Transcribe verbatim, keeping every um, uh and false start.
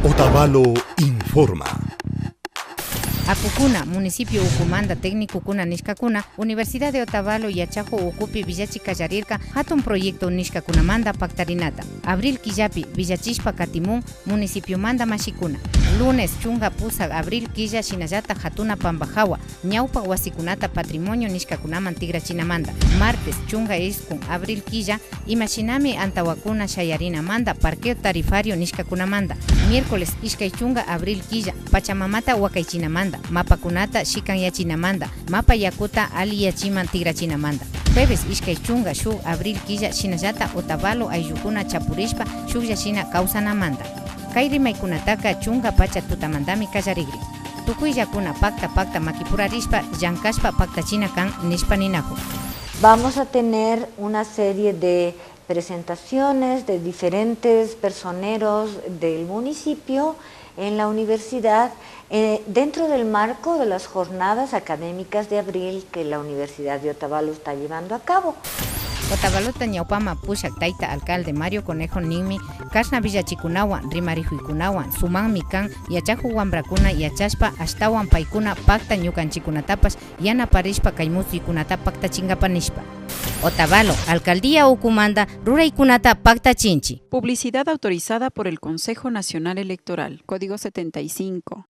Otavalo informa. Akukuna, municipio ukumanda técnicokuna nishkakuna, Universidad de Otavalo yachaku ukupi villachi kallarirka hatun proyecto nishkakunamanda paktarinata. Abril killapi villachishpa katimun municipiomanda mashikuna. Lunes chunka pusak abril killa shinallata hatuna pamba hawa, ñawpa wasikunata patrimonio nishkakunaman tikrachinamanda. Martes chunka iskun abril killa, imashinami antawakuna shayarinamanda parqueo tarifario nishkakunamanda. Miércoles ishkay chunka abril killa, pachamamata wakaychinamanda, mapakunata shikanyachinamanda, mapa yakuta alliyachiman tikrachinamanda. Jueves ishkay chunka shuk abril killa shinallata Otavalo ayllukuna chapurishpa shuklla shina kawsanamanda. Kay rimaykunataka chunka pacha tutamandami kallarigrin. Tukuyllakuna pakta pakta makipurarishpa llankashpa paktachina kan nishpa ninakun. Vamos a tener una serie de presentaciones de diferentes personeros del municipio en la universidad, eh, dentro del marco de las jornadas académicas de abril que la Universidad de Otavalo está llevando a cabo. Otavalota ñawpama pushak tayta alcalde Mario Conejo ninmi, kashna villachikunawan, rimarikuykunawan sumanmi kan yachaku wambrakuna yachashpa ashtawan paykuna pakta ñukanchikunatapash yanaparishpa kay musuykunata paktachinkapa nishpa. Otavalo alcaldía ukumanda ruraykunata paktachinchi. Publicidad autorizada por el Consejo Nacional Electoral, Código setenta y cinco.